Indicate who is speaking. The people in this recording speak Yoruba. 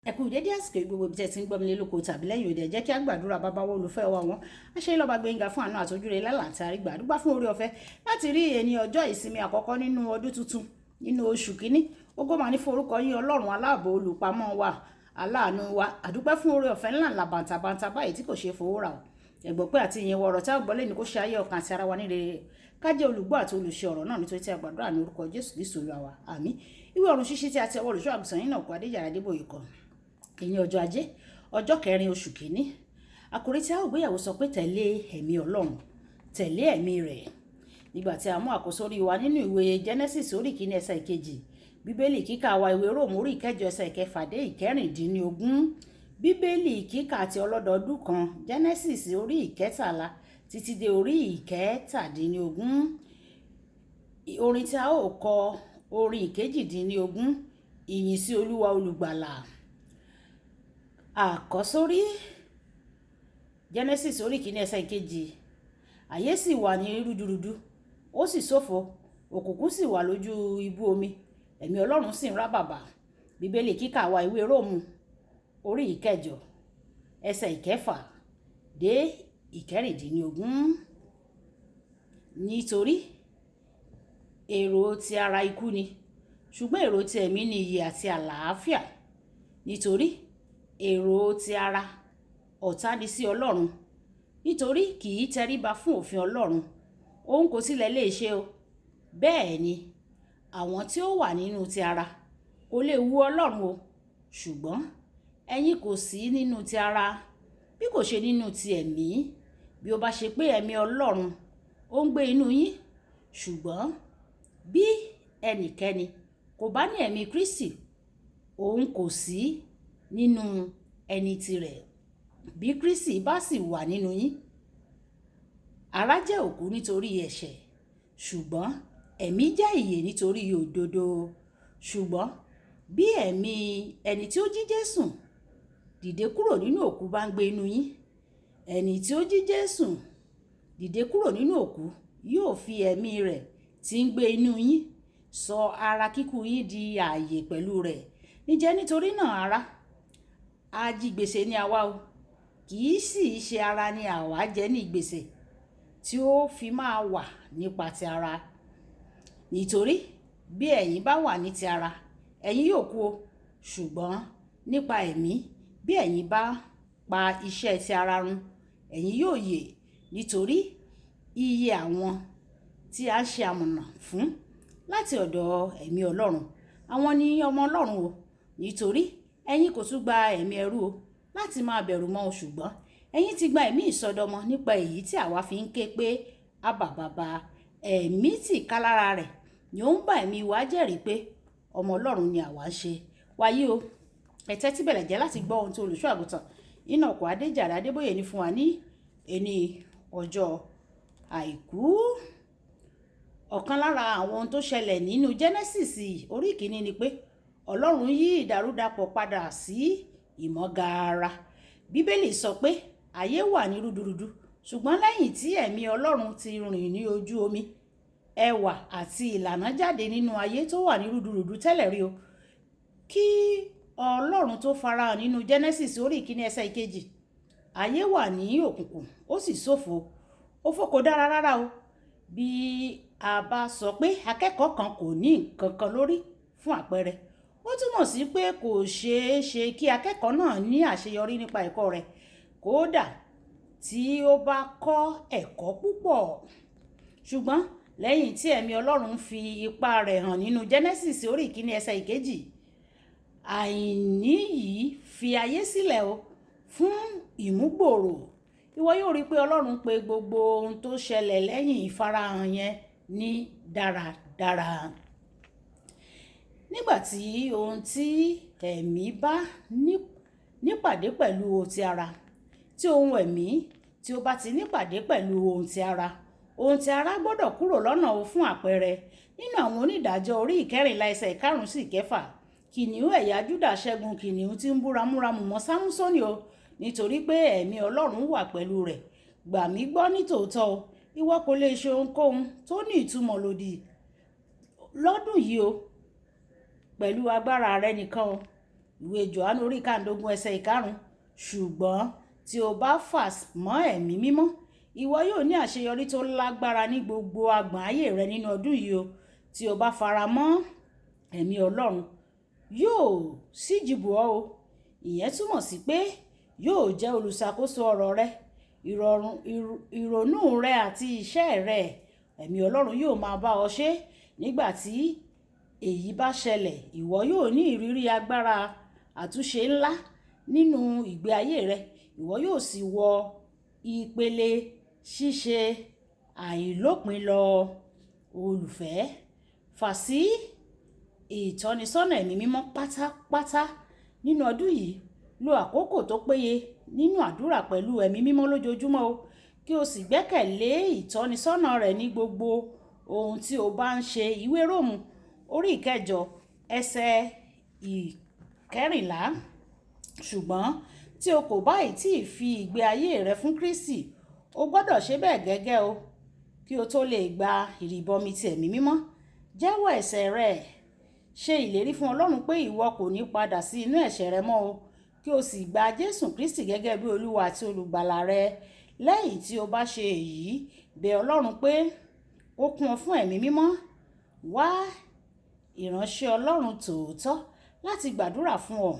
Speaker 1: Ẹ kú dédé àsìkò yìí, gbogbo ibi tẹ́ ti ń gbọ́ mi lé lóko tàbí lẹ́yìn òde. Jẹ́ kí á gbàdúrà. Bàbá wa, olùfẹ́ wa wọn aṣẹ́ lọ́ba Gbẹ̀ngà, fún àánú àtọ́júre lálà àti àrígbà àdúgbà, fún orí ọ̀fẹ́ láti rí ẹni ọjọ́ ìsinmi àkọ́kọ́ nínú ọdún tuntun, nínú oṣù kínní. Ògo mà ní fún orúkọ yín, Ọlọ́run aláàbò, olùpamọ́ wa, aláàánú wa. Àdúpẹ́ fún orí ọ̀fẹ́ ńlá ńlá bàǹtàbàǹtà báyìí tí kò ṣeé fowó rà o. Ẹ̀gbọ́n pé àti ìyẹn wọ ọ̀rọ̀ tí a gbọ́ lẹ́nu, kó ṣe ayé ọkàn àti ara wa ní rere, ká jẹ́ olùgbọ́ àti olùṣe ọ̀rọ̀ náà, nítorí tí a gbàdúrà ní orúkọ Jésù Kristu Olúwa wa, àmín. Ìwé ọ̀run ṣíṣí tí a ti ọwọ́ olùṣọ́ àgùntàn yín náà kó Adéjàre Adébóyè kọ. Ìyẹn ọjọ́ Ajé, ọjọ́ kẹrin oṣù kìíní. Àkòrí tí a ó gbéyàwó sọ pé, "Tẹ̀lé ẹ̀mí Ọlọ́run, tẹ̀lé ẹ̀mí rẹ̀." Nígbà tí a mú àkóso orí wa nínú ìwé Genesis orí 1 ẹsẹ̀ 2, Bíbélì kíkà wa, ìwé Róòmù orí 8 ẹsẹ̀ 6 dé 16, Bíbélì kíkà àti ọlọ́dọọdún kan, Genesis orí 13 títí dé orí 17. Orin tí a ó kọ, orin 18, Ìyìn sí Olúwa Olùgbàlà. Àkọ́sórí, Genesis orí 1 ẹsẹ̀ 2: Ayé sì wà ní rúdurùdu, ó sì ṣófo, òkùnkùn sì wà lójú ibú omi, ẹ̀mí Ọlọ́run sì ń rábàbà. Bíbélì kíkà wa, ìwé Róòmù orí 8 ẹsẹ̀ 6 dé 16: Nítorí èrò ti ara ikú ni, ṣùgbọ́n èrò ti ẹ̀mí ni ìyè àti àlàáfíà. Nítorí èrò ti ara ọ̀tá ni sí Ọlọ́run, nítorí kì í tẹríba fún òfin Ọlọ́run, òun kò tilẹ̀ lè ṣe o. Bẹ́ẹ̀ ni àwọn tí ó wà nínú ti ara kò lè wu Ọlọ́run o. Ṣùgbọ́n ẹ̀yin kò sí nínú ti ara, bí kò ṣe nínú ti ẹ̀mí, bí ó bá ṣe pé ẹ̀mí Ọlọ́run ó ń gbé inú yín. Ṣùgbọ́n bí ẹnikẹ́ni kò bá ní ẹ̀mí Kristi, òun kò sí nínú ẹni tirẹ̀. Bí Kristi bá sì wà nínú yín, ara jẹ́ òkú nítorí ẹ̀ṣẹ̀, ṣùgbọ́n ẹ̀mí jẹ́ ìyè nítorí òdodo. Ṣùgbọ́n bí ẹ̀mí ẹni tí ó jí Jésù dìde kúrò nínú òkú bá ń gbé inú yín, ẹni tí ó jí Jésù dìde kúrò nínú òkú yóò fi ẹ̀mí rẹ̀ tí ń gbé inú yín sọ ara kíkú yín di ààyè pẹ̀lú rẹ̀. Níjẹ́ nítorí náà, ará, ajigbèsè ni àwa o, kì í sì ṣe ara ni àwa jẹ ní gbèsè tí ó fi máa wà nípa ti ara. Nítorí bí ẹ̀yin bá wà ní ti ara, ẹ̀yin yóò kú o; ṣùgbọ́n nípa ẹ̀mí, bí ẹ̀yin bá pa iṣẹ́ ti ara run, ẹ̀yin yóò yè. Nítorí iye àwọn tí a ń ṣe amọ̀nà fún láti ọ̀dọ̀ ẹ̀mí Ọlọ́run, àwọn ni ọmọ Ọlọ́run o. Nítorí ẹ̀yin kò tún gba ẹ̀mí ẹrú o láti máa bẹ̀rù mọ́ o, ṣùgbọ́n ẹ̀yin ti gba ẹ̀mí ìsọdọmọ, nípa èyí tí àwa fi ń ké pé, "Ábà, Baba." Ẹ̀mí tìkálára rẹ̀ ni ó ń bá ẹ̀mí wa jẹ́rìí pé ọmọ Ọlọ́run ni àwa ń ṣe. Wáyé o, ẹ tẹ́tí bẹ̀lẹ̀ jẹ́ láti gbọ́ ohun tí olùṣọ́ àgùntàn Enoch Adéjàre Adébóyè ní fún wa ní ẹni ọjọ́ Àìkú. Ọ̀kan lára àwọn ohun tó ṣẹlẹ̀ nínú Genesis orí 1 ni pé Ọlọ́run yí ìdàrúdàpọ̀ padà sí ìmọ̀gaara. Bíbélì sọ pé ayé wà ní rúdurùdu, ṣùgbọ́n lẹ́yìn tí ẹ̀mí Ọlọ́run ti rìn ní ojú omi, ẹwà àti ìlànà jáde nínú ayé tó wà ní rúdurùdu tẹ́lẹ̀ rí o. Kí Ọlọ́run tó farahàn nínú Genesis orí 1 ẹsẹ̀ 2, ayé wà ní òkùnkùn, ó sì ṣófo. Òfo kò dára rárá o. Bí a bá sọ pé akẹ́kọ̀ọ́ kan kò ní nǹkan kan lórí, fún àpẹẹrẹ, ó túmọ̀ sí pé kò ṣeé ṣe kí akẹ́kọ̀ọ́ náà ní àṣeyọrí nípa ẹ̀kọ́ rẹ̀, kódà tí ó bá kọ́ ẹ̀kọ́ púpọ̀. Ṣùgbọ́n lẹ́yìn tí ẹ̀mí Ọlọ́run fi ipá rẹ̀ hàn nínú Genesis orí 1 ẹsẹ̀ 2, àìní yìí fi ayé sílẹ̀ o fún ìmúgbòòrò. Ìwọ yóò rí i pé Ọlọ́run pè gbogbo ohun tó ṣẹlẹ̀ lẹ́yìn ìfarahàn yẹn ní dáradára. Nígbà tí ohun tí ẹ̀mí bá nípàdé pẹ̀lú ohun ti ara, tí ohun ẹ̀mí tí ó bá ti nípàdé pẹ̀lú ohun ti ara, ohun ti ara gbọ́dọ̀ kúrò lọ́nà o. Fún àpẹẹrẹ, nínú àwọn Onídàájọ́ orí 14 ẹsẹ̀ 5 sí 6, kìnìún ẹ̀yà Júdà ṣẹ́gun kìnìún tí ń bú ramúramù mọ́ Sámúsónì o, nítorí pé ẹ̀mí Ọlọ́run wà pẹ̀lú rẹ̀. Gbà mí gbọ́ nítòótọ́ o, ìwọ kò lè ṣe ohunkóhun tó ní ìtumọ̀ lòdì lọ́dún yìí o pẹ̀lú agbára rẹ nìkan o. Ìwé Jòhánù orí 15 ẹsẹ̀ 5. Ṣùgbọ́n tí o bá fà mọ́ ẹ̀mí mímọ́, ìwọ yóò ní àṣeyọrí tó lágbára ní gbogbo agbọ̀n ayé rẹ nínú ọdún yìí o. Tí o bá fara mọ́ ẹ̀mí Ọlọ́run, yóò ṣíji bò ọ́ o. Ìyẹn túmọ̀ sí pé yóò jẹ́ olùṣàkóso ọ̀rọ̀ rẹ, ìrọ̀rùn, ìrònú rẹ àti iṣẹ́ rẹ. Ẹ̀mí Ọlọ́run yóò máa bá ọ ṣe. Nígbà tí èyí bá ṣẹlẹ̀, ìwọ yóò ní ìrírí agbára àtúnṣe ńlá nínú ìgbé ayé rẹ. Ìwọ yóò sì wọ ìpele ṣíṣe àìlópin lọ. Olùfẹ́, fà sí ìtọ́nisọ́nà ẹ̀mí mímọ́ pátápátá nínú ọdún yìí. Lo àkókò tó péye nínú àdúrà pẹ̀lú ẹ̀mí mímọ́ lójoojúmọ́ o, kí o sì gbẹ́kẹ̀lé ìtọ́nisọ́nà rẹ̀ ní gbogbo ohun tí o bá ń ṣe. Ìwé Róòmù orí 8 ẹsẹ̀ 14. Ṣùgbọ́n tí o kò bá ì tí fi ìgbé ayé rẹ fún Kristi, o gbọdọ̀ ṣe bẹ́ẹ̀ gẹ́gẹ́ o, kí o tó lè gba ìrìbọmi ti ẹ̀mí mímọ́. Jẹ́wọ́ ẹ̀ṣẹ̀ rẹ, ṣe ìlérí fún Ọlọ́run pé ìwọ kò ní padà sí inú ẹ̀ṣẹ̀ rẹ mọ́ o, kí o sì gba Jésù Kristi gẹ́gẹ́ bí Olúwa àti Olùgbàlà rẹ. Lẹ́yìn tí o bá ṣe èyí, bẹ̀ Ọlọ́run pé ó kún ọ fún ẹ̀mí mímọ́. Wá ìránṣẹ́ Ọlọ́run tòótọ́ láti gbàdúrà fún ọ.